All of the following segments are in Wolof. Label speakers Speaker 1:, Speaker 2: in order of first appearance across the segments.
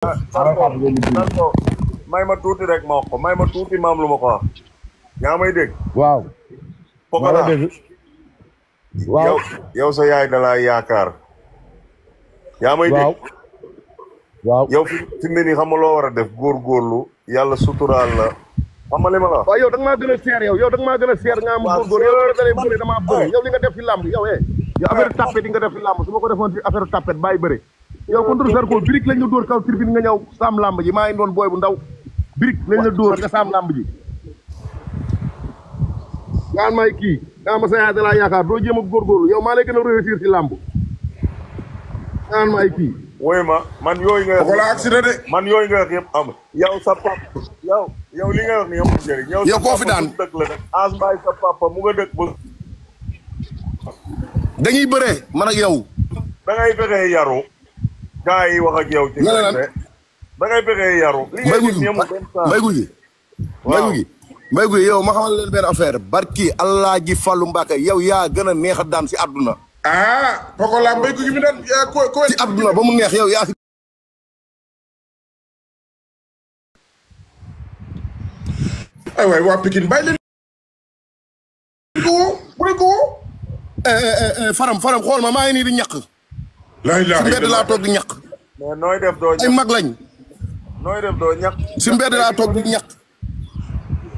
Speaker 1: Zarko may ma tuuti rek ma wax ko may ma tuuti maam lu ma ko wax yaa may dégg
Speaker 2: waaw
Speaker 1: Pokola
Speaker 2: waaw
Speaker 1: yow sa yaay da laa yaakaar yaa may dégg
Speaker 2: waaw
Speaker 1: yow fi mu ne nii xam nga loo war a def góorgóorlu yàlla suturaal la xam nga li ma la wax.
Speaker 2: waaw yow da nga maa gën a seer yow da nga maa gën a seer nga am góorgóorlu yow da ngay bëri damaa bëri yow li nga def fi làmb yow yow affaire tapet yi nga def fi làmb su ma ko defoon fi affaire tapet bàyyi bëri yow contre Zarko birik lañ la dóor kaw tribune nga ñëw saam làmb ji maa ngi doon booy bu ndaw birik lañ la dóor nga saam làmb ji ngaan may kii nga ma sa yaay da laa yaakaar doo jéem a góorgóorlu yow maa lay gën a réussir ci làmb ngaan may kii
Speaker 1: woy ma man yooyu nga
Speaker 3: Pokola accident de
Speaker 1: man yooyu nga wax yëpp am yow sa papa yow li nga wax ni amul njëriñ
Speaker 2: yow koo fi daan
Speaker 1: dëkk la nag as mbaay sa papa mu nga dëkk ba
Speaker 2: dañuy bëree man ak yow
Speaker 1: da ngay fexee yaru gaa yi wax ak yow ci da ngay fexee yaru li ngay gis ni amul benn saa
Speaker 2: mbay guy yow ma xamal leen benn affaire barki Allah ji Fallu Mbàkke yow yaa gën a neex a daan si àdduna
Speaker 3: Pokola mbay gu mi daan ko
Speaker 2: ci àdduna ba mu neex yow yaa si
Speaker 3: ay waay waa Pikine bàyyi leen ko bu ne ko
Speaker 2: faram xool ma maa ngi nii di ñaq
Speaker 3: la ilaha
Speaker 2: si mbedd laa toog di ñaq
Speaker 1: mais nooy def doo
Speaker 2: ay mag lañ
Speaker 1: nooy def doo ñaq
Speaker 2: si mbedd laa toog di ñaq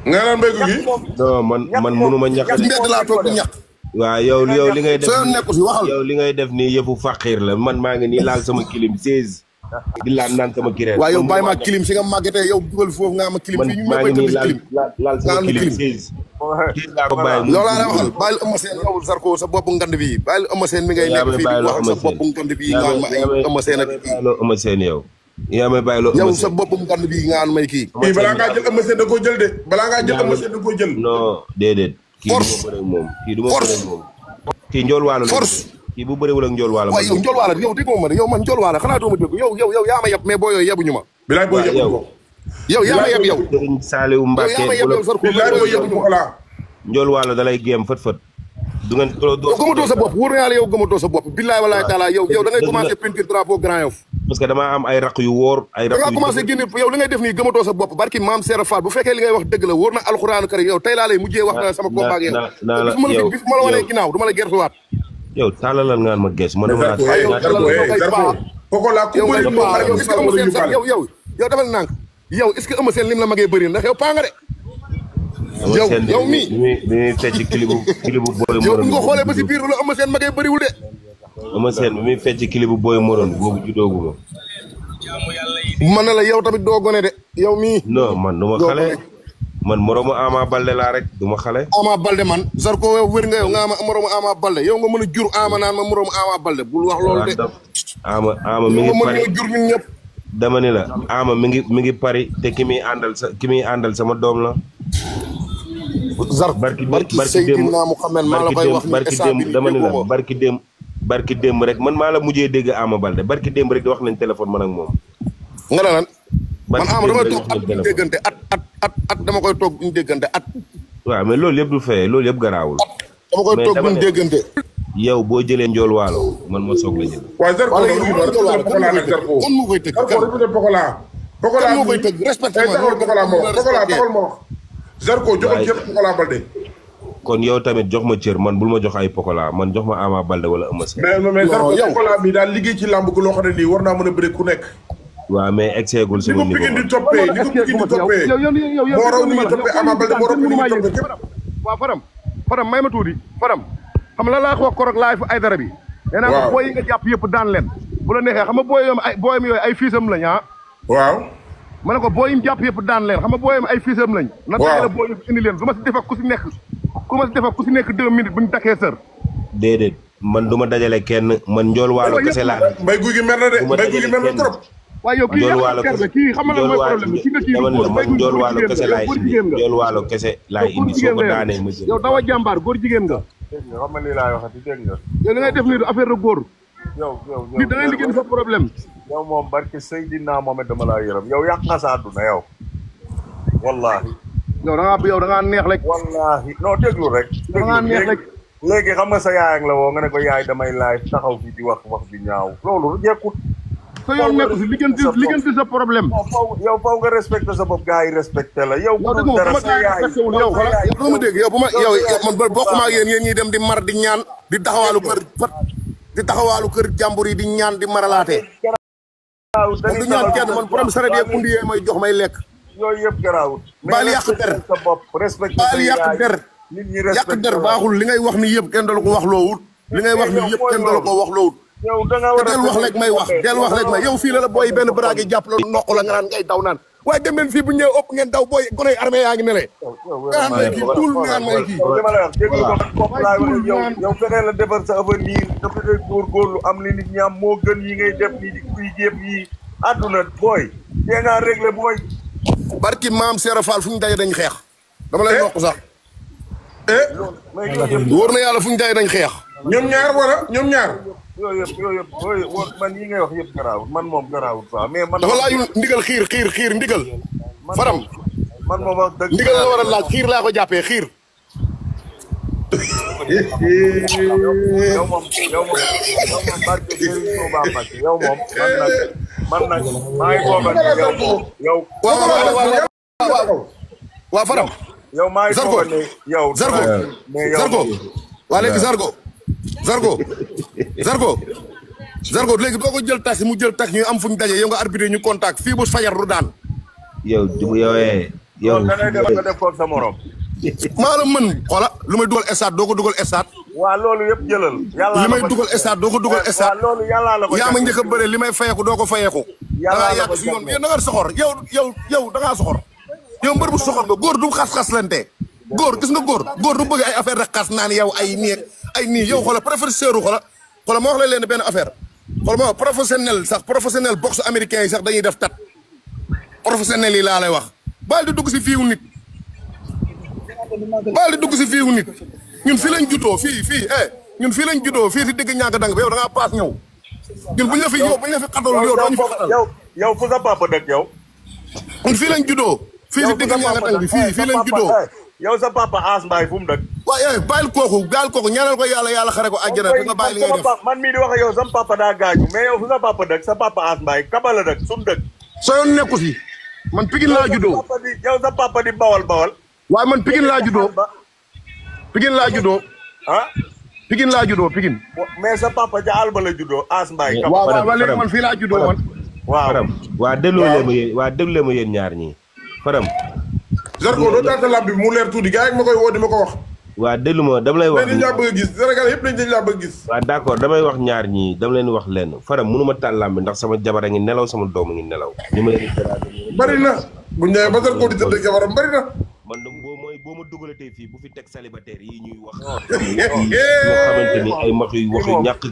Speaker 3: nga naan mbay gu gi
Speaker 4: non man mënuma ñaq
Speaker 2: si mbedd laa toog di ñaq
Speaker 4: waaw yow li ngay def
Speaker 2: soo nekku si waxal
Speaker 4: yow li ngay def nii yëfu faqiir la man maa ngi nii laal sama kilim 16 di laal naan sama kireen
Speaker 2: waaye yow bàyyi ma kilim si nga màggetee yow dugal foofu nga ama kilim fii ñu
Speaker 4: maa ngi nii
Speaker 2: kilim
Speaker 4: laal sama kilim 16 laa ko bàyyi
Speaker 2: loolu laa lay waxal bàyyil Eumeu Sène yow Zarko sa bopp ngand bi bàyyil Eumeu Sène mi ngay nekk fii di wax sa bopp ngand bi nga ma ay Eumeu Sène ak
Speaker 4: Eumeu Sène yow yaa may bàyyi loo
Speaker 2: yow sa bopp ngand bi nga may kii
Speaker 3: kii balaa ngaa jël Eumeu Sène da koo jël de balaa ngaa jël Eumeu Sène da koo jël
Speaker 4: non déedéet kii du ma bëre ak moom kii du ma bëre ak moom kii njool waalo la
Speaker 2: force
Speaker 4: kii bu bëriwul ak njool waalo
Speaker 2: waaye yow njool waalo yow déggoo ma ne yow man njool waalo xanaa doo ma dégg yow yaa ma yeb mais boo yooyu yebuñu ma
Speaker 3: bilaay boo yëpp ko
Speaker 2: yow yaa ma yeb yow
Speaker 4: Sëriñ Saaliwu Mbàkke
Speaker 2: yaa ma yeb yow Zarko
Speaker 3: bilaay boo yëpp Pokola
Speaker 4: njool waalo da lay géem fët du ngeen
Speaker 2: yow gëmatoo sa bopp wóor na yàlla yow gëmatoo sa bopp billaay walaay taala yow da ngay commencé peinture drapeau Grand Yoff
Speaker 4: parce que damaa am ay raq yu wóor ay raq
Speaker 2: da ngaa commencé génne yow li ngay def nii gëmatoo sa bopp barki maam Serap Fall bu fekkee li ngay wax dëgg la wóor na alxuraanu karim yow tey laa lay mujjee wax na sama combat ak yow bis ma la wanee ginnaaw du ma la gertuwaat
Speaker 4: yow taalalal ngaan ma gees man dama
Speaker 3: Pokola ku bëri
Speaker 2: yow defal nànk yow est-ce que Eumeu Sène lim la magee bëri ndax yow paa nga de yow mii
Speaker 4: bi muy fecc kilibu booy
Speaker 2: yow bu
Speaker 4: moroon
Speaker 2: nga xoolee ba si biir la Eumeu Sène magee bëriwul de
Speaker 4: Eumeu Sène bi muy fecc kilibu booy moroon boobu juddooguma
Speaker 2: man na la yow tamit doo gone de yow mii
Speaker 4: non man du ma xale man moroomu Ama Baldé laa rek du ma xale
Speaker 2: Ama Baldé man Zarko yow wér nga yow nga ama moroomu Ama Baldé yow nga mën a jur Ama naan ma moroomu Ama Baldé bul wax loolu de
Speaker 4: Ama mi ngi pari
Speaker 2: jur ñun ñëpp
Speaker 4: dama ni la Ama mi ngi pari te ki muy àndal sama doom la
Speaker 2: Zarko barki Seydina Muhammad maa la koy wax
Speaker 4: dama ni la barki démb rek man maa la mujjee dégg Ama Baldé barki démb rek di wax nañ téléphone man ak moom
Speaker 2: nga lan man Ama damay toog at duñu déggante at dama koy toog duñu déggante at
Speaker 4: waaw mais loolu yëpp du fee loolu yëpp garaawul
Speaker 2: dama koy toog duñu déggante
Speaker 4: yow boo jëlee njool waalo man ma soog la jël
Speaker 3: waaye Zarko kon
Speaker 2: mu koy tëgg
Speaker 3: Pokola
Speaker 2: mu koy tëgg respecté ma
Speaker 3: Pokola ma wax Zarko joxal cër Pokola Baldé
Speaker 4: kon yow tamit jox ma cër man bul ma jox ay Pokola man jox ma Ama Baldé wala Eumeu Sène
Speaker 3: mais Zarko Pokola bi daal liggéey ci làmb gu loo xam ne nii war naa mën a bëre ku nekk
Speaker 4: waaw mais exeegul sama niveau
Speaker 3: ni ko Pikine di toppee moo raw ni ñu toppee Ama Baldé moo raw ni ñu toppee képp
Speaker 2: waaw Faram may ma tuuti Faram xam la laa ko wax korog laay fa ay dara bi nee naa ko booy yi nga jàpp yëpp daan leen bu la neexee xam nga booyam yooyu ay fiisam lañ
Speaker 3: waaw
Speaker 2: ma ne ko booy yi mu jàpp yëpp daan leen xam nga booyam ay fiisam lañ na dajale booy yëpp indi leen du ma si def ak ku si nekk 2 minutes bu ñu takkee sër
Speaker 4: déedéet man du ma dajale kenn man njool waalo kese laa
Speaker 3: mbay guy gi mer na de mbay guy gi mer na trop
Speaker 2: waaye yow kii kii xam nga lan mooy problème bi ki nga kii
Speaker 4: man njool waalo kese laay indi njool waalo kese laay indi soo ko daanee ma jël
Speaker 2: yow dawa jàmbaar góor jigéen nga
Speaker 1: xam nga lii laay waxati dégg nga
Speaker 2: yow li ngay def nii du affaire de góor
Speaker 1: yow
Speaker 2: nit da ngay liggéey sa problème
Speaker 1: yow moom barke Seydina Mohamed dama laa yërëm yow yàq nga sa àdduna yow wallahi
Speaker 2: yow da ngaa neex rek
Speaker 1: wallahi non déglu rek
Speaker 2: da ngaa neex rek
Speaker 1: léegi xam nga sa yaay ak la woo nga ne ko yaay damay laaj taxaw fii di wax bi ñaaw loolu jekkut
Speaker 2: sa yoon nekk si liggéenti sa problème.
Speaker 1: yow faw nga respecté sa bopp gars yi respecté la yow.
Speaker 2: yow dëgg moom bu ma gars yi respecté wul yow xoolal yow ma dégg yow bu ma yow man bokkuma ak yéen ñi dem di mar di ñaan di taxawaalu kër jàmbur yi di ñaan di maralaatee. man du ñaan kenn man borom saret yeeg undi yee may jox may lekk.
Speaker 1: yooyu yëpp garaawul.
Speaker 2: baal yàq der
Speaker 1: sa bopp respecté
Speaker 2: baal yàq der.
Speaker 1: nit ñi
Speaker 2: yàq der baaxul li ngay wax ni yëpp kenn dalu ko wax loowut li ngay wax ni yëpp kenn dalu ko wax loowut.
Speaker 1: yow da nga war a
Speaker 2: del wax rek may wax del wax rek may yow fii la la booy benn baraag yi jàpp la noq la nga naan ngay daw naan waaye dem leen fii bu ñëwee ëpp ngeen daw booy goney armée yaa ngi ne le nga naan may kii tuul nga naan may kii
Speaker 1: li ma la wax dégg ko bopp laa wax yow fexee la defar sa avenir nga fexee góorgóorlu am li nit ñaam moo gën yi ngay def nii di kuy jéem yi àdduna booy tee ngaa réglé booy
Speaker 2: barki maam Seera Fall fu ñu daje dañ xeex dama lay noq sax wóor na yàlla fu ñu daje dañ xeex
Speaker 3: ñoom ñaar wala ñoom ñaar
Speaker 1: yooyu yëpp man yi ngay wax yëpp garaawul man moom garaawul quoi mais man
Speaker 2: dafa laajul ndigal xiir ndigal faram
Speaker 1: man moom wax dëgg
Speaker 2: ndigal la war a laaj xiir laa ko jàppee xiir
Speaker 1: yow moom barke Serigne Touba Mbacké yow moom man nag maa ngi booba yow
Speaker 2: waa faram
Speaker 1: yow maa ngi booba ne yow
Speaker 2: Zarko waa léegi Zarko léegi doo ko jël taxi mu jël taxi ñu am fu ñu daje yow nga arbitré ñu contact fii bu fajar du daan.
Speaker 4: yow
Speaker 1: da ngay def nga def ko sa morom.
Speaker 2: maa la mën xoola lu may dugal stade doo ko dugal stade.
Speaker 1: waaw loolu yëpp jëlal. yàlla
Speaker 2: li may dugal stade doo ko dugal stade.
Speaker 1: waaw loolu yàlla la ko
Speaker 2: yaa ma njëkk a bëre li may fayeeku doo ko fayeeku.
Speaker 1: yàlla la ko
Speaker 2: si yoon da nga soxor yow da ngaa soxor. yow mbër bu soxor nga góor du xas-xas lante góor gis nga góor du bëgg ay affaire rek xas naan yow ay nii yow xoola professeur xoola ma wax la leen benn affaire xoola ma professionnel boxe américain yi sax dañuy def tat professionnel yi laa lay wax baal di dugg si fiiwu nit ñun fii lañ juddoo ñun fii lañ juddoo fii si digg ñàkk dang bi yow da ngaa paas ñëw ñun buñ la fi xatal yow doo ñu fi xatal
Speaker 1: yow fu sa papa dëkk yow
Speaker 2: ñun fii lañ juddoo fii si digg ñàkk dang bi fii lañ juddoo
Speaker 1: yow sa papa As Mbaye fu mu dëkk
Speaker 2: waaye bàyyil kooku ñaanal ko yàlla xare ko àjjana te nga bàyyi li ngay def
Speaker 1: man mii di wax yow sa papa daa gaañu mais yow fu sa papa dëkk sa papa As Mbaye kabala dëkk sumu dëkk
Speaker 2: soo yoon nekku si man Pikine laa juddoo
Speaker 1: yow sa papa di bawal
Speaker 2: waaye man Pikine laa juddoo
Speaker 1: ah
Speaker 2: Pikine laa juddoo Pikine
Speaker 1: mais sa papa ja Alba la juddoo As Mbaye
Speaker 2: waaw léegi man fii laa juddoo man
Speaker 4: faram waa déglu ma yéen ñaar ñii faram
Speaker 3: Zarko doo taal sa làmb bi mu leer tuuti gars yi ma koy woo di ma ko wax
Speaker 4: waa déglu ma dama lay wax
Speaker 3: dañ laa bëgg a gis Sénégal yëpp dañ laa bëgg a gis
Speaker 4: waaw d'accord damay wax ñaar ñii dama leen wax lenn faram mënuma taal làmb bi ndax sama jabar a ngi nelaw sama doom a ngi nelaw ñu ma leen
Speaker 3: bari na bu ñëwee ba Zarko di tëdd jabaram bari na
Speaker 4: man nag boo ma dugalatee fii bu fi teg célibataire yi ñuy wax yoo xamante ni ay wax yu ñàkk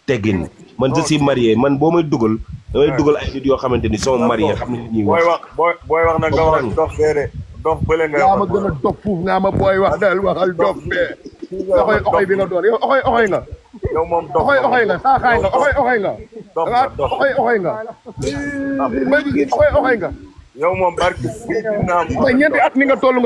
Speaker 4: teggin man je suis marié man boo may dugal damay dugal ay nit yoo xamante ni sama marié xam ne li ñuy wax
Speaker 1: booy wax nag nga wax dox bee dox bële nga
Speaker 2: ma gën a dox fuuf nga ma booy wax del waxal dox bee oxoy bi nga doon yow oxoy nga
Speaker 1: yow moom dox
Speaker 2: oxoy nga saaxaay nga oxoy nga oxoy nga
Speaker 1: yow moom barki
Speaker 2: ñeenti at ni nga toll